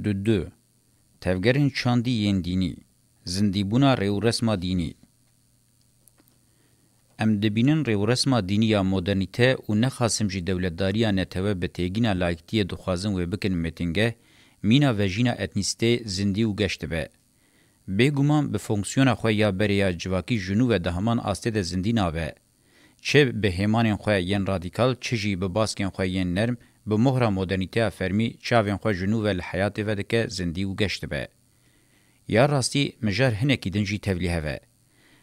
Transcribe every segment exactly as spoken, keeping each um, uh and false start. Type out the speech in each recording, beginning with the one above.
Du du. Tevgerên çandî yên dînî. Zindîbûna rêwresma dînî. Em dibînin rêwresma dînî ya modernîte û nexasim jî dewletdariya netewe bi têgîna laiktiyê dixwazin wê bikin mêtingeh, mîna vejîna etnîstê zindî û geş dibe. Bêguman bi fonksiyona xwe ya berê ya civakî ji nû ve di heman astê de zindî nabe. Çi bi hêmanên xwe yên radîkal, çi jî bi baskên xwe yên nerm, bi mohra modernîteya fermî çavên xwe ji nû ve li heyatê vedike, zindî û geş dibe. Ya rastî, mijar hinekî din jî tevlîhev e.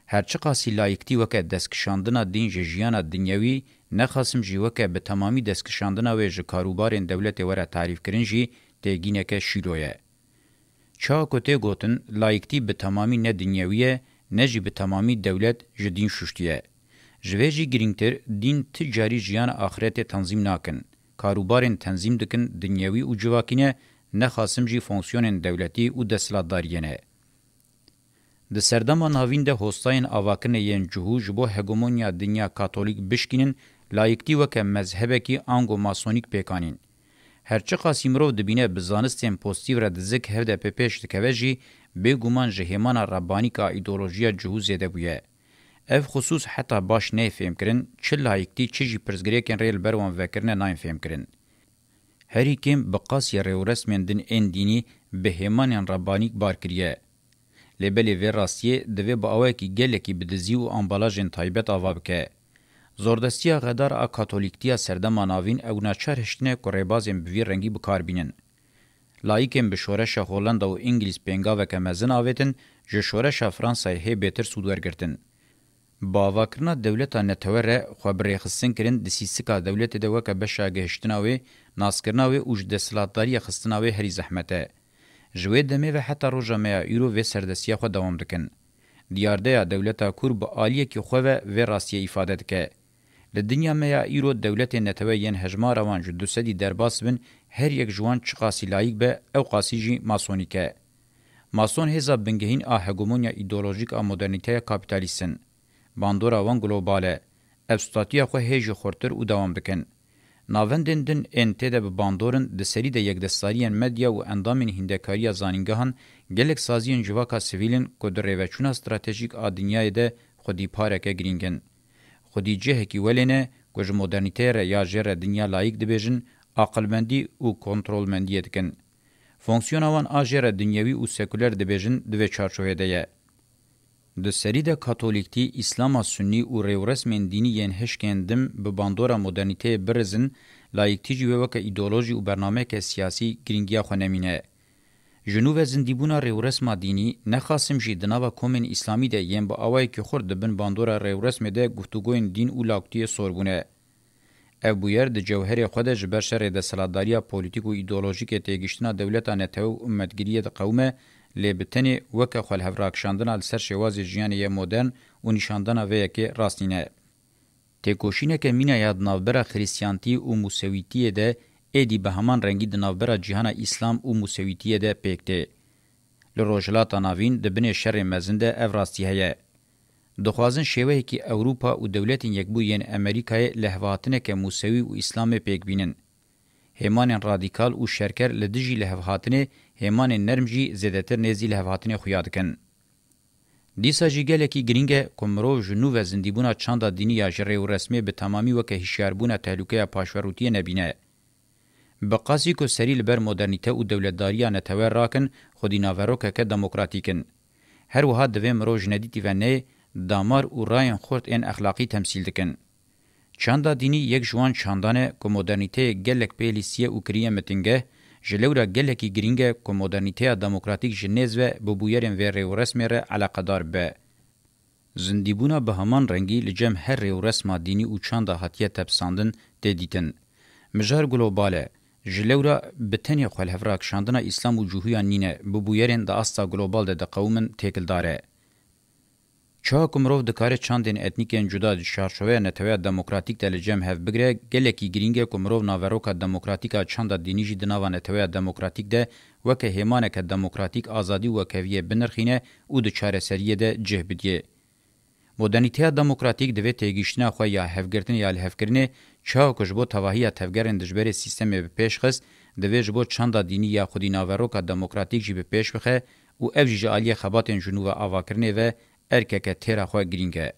Her çiqasî laiktî weke destkişandina dîn ji jiyana dinyewî, nexasim jî weke bi temamî destkişandina wê ji karûbarên dewletê were tarîfkirin jî têgîneke şîro ye. Çawa ku tê gotin, laiktî bi temamî ne dinyewî ye, ne jî bi temamî dewlet ji dîn şuştiye. Ji vê jî girîngtir, dîn ti carî jiyana axretê tenzîm nakin. Karûbarên tenzîm dikin dinyewî û civakî ne, nexasim jî fonksiyonên dewletî û desthilatdariyê ne. Di serdema navîn de hostayên avakirinê yên cihû ji bo hegemonya dinya katolîk bişkînin, laiktî weke mezhebekî ango masonîk pêk anîn. Her çiqasî mirov dibîne bi zanistên pozitîf re dizik hev de pê pêş dikeve jî, bêguman ji hêmana rebanîk a îdeolojiya cihû zêde bûye. Ev xisûs heta baş neyê fêmkirin, çi laiktî çi jî pirsgirêkên rê li ber wan vekirine nayên fêmkirin. Herî kêm bi qasî rêwresmên din ên dînî bi hêmanên rebanîk bar kiriye. Lê belê vê rastiyê divê bi awayekî gelekî bi dizî û ambalajên taybet ava bike. Zordestiya xedar a katolîktiya serdema navîn ew naçar hiştine ku rêbazên bi vî rengî bi kar bînin. Layikên bi şoreşa Hollanda û Îngilîz pêngaveke mezin avêtin, ji şoreşa Fransayê hê bêtir sûd wergirtin. Bi avakirina dewleta netewe re xwe bi rêxistin kirin di sîsika dewletê de weke beşa gihiştina wê, naskirina wê û ji desthilatdariyê xistina wê herî zehmet e. Ji wê demê ve heta roja me ya îro vê serdestiya xwe dewam dikin. Diyardeya dewleta Kûr bi aliyekî xwe ve vê rastiyê îfade dike. Li dinya me ya îro dewletên netewe yên hejmara wan ji du sedî derbas bin, her yek ji wan çiqasî layîk be, ew qasî jî masonîk e. Mason hêza bingehîn a hegemonya îdeolojîk a modernîteya kapîtalîst in. Bandora wan global e. Ev statuya xwe hê jî xurtir û dewam dikin. Navendên din ên tê de bi bandor in, di serî de yekdestariyên medya û endamên hîndekariya zanîngehan gelek saziyên civaka sivîl in ku di rêveçûna stratejîk a dinyayê de xwedî pareke girîng in. Xwedî cihekî welê ne ku ji modernîteyê re ya jê re dinya layîk dibêjin, aqilmendî û kontrolmendiyê dikin. Fonksiyona wan a jê re dinyewî û sekuler dibêjin di vê çarçovê de ye. Di serî de katolîktî, îslama sunnî û rêwresmên dînî yên hişkên dim bi bandora modernîteyê birizin, layîktî jî wê weke îdeolojî û bernameyeke siyasî girîngiya xwe nemîne. Ji nû ve zindîbûna rêwresma dînî, nexasim jî di nava komên îslamî de yên bi awayekî xurt di bin bandora rêwresmê de guftûgoyên dîn û laktiyê sor bûne. Ev bûyer di cewherê xwe de ji ber şerê desthilatdariya polîtîk û îdeolojîk ê têgihiştina dewleta netewe û ummetgiriyê diqewime, lê bi tenê weke xwelhevrakişandina li ser şêwazê jiyanê ye modern û nîşandana vê yekê rast nîne. Têkoşîneke mîna ya di navbera xirîstiyantî û musewîtiyê de êdî bi heman rengî di navbera cîhana îslam û musewîtiyê de pêk tê. Li Rojhilata Navîn di binê şerê mezin de ev rastî heye. Dixwazin şêweyekî Ewropa û Dewletên Yekbûyî yên Amerîkayê lihevhatineke Musewî û Îslamê pêk bînin. Hêmanên radîkal û şerker li dijî lihevhatinê, hêmanên nerm jî zêdetir nêzî lihevhatinê xuya dikin. Dîsa jî gelekî girîng e ku mirov ji nû ve zindîbûna çanda dînî ya ji rê û resmê bi temamî weke hişyarbûna tehlûkeya paşverûtiyê nebîne. Bi qasî ku serî li ber modernîte û dewletdariya netewe rakin, xwedî naverokeke demokratîk in. Her wiha divê mirov ji nedîtî ve neyê, damar û rayên xurt ên exlaqî temsîl dikin. Çanda dînî yek ji wan çandan e ku modernîteyê gelek pê lîstiye û kiriye mitingeh, ji lewra gelekî girîng e ku modernîteya demokratîk ji nêz ve bi bûyerên vê rê û resmê re eleqedar bibe. Zindîbûna bi heman rengî li cem her rêwresma dînî û çanda hatiye tepsandin tê dîtin. Mijar global e. Ji lewra bi tenê xwelhevrakişandina Îslam û cihûyan nîne, bi bûyerên di asta global de diqewimin têkildar e. Çawa ku mirov dikare çandên etnîkên cuda di çarçoveya neteweya demokratîk de li cem hev bigire, gelekî girîng e ku mirov naveroka demokratîk a çanda dînî jî di nava neteweya demokratîk de weke hêmaneke demokratîk, azadî û wekheviyê binirxîne û di çareseriyê de cih bidiyê. Modernîteya demokratîk divê têgihiştina xwe ya hevgirtinê ya lihevkirinê, çawa ku ji bo tevahiya tevgerên dijberê sîstemê bi pêş xist, Divê ji bo çanda dînî ya xwedî naveroka demokratîk jî bi pêş bixe û ev jî ji aliyê xebatên ji nû ve avakirinê ve erkeke têra xwe girîng e.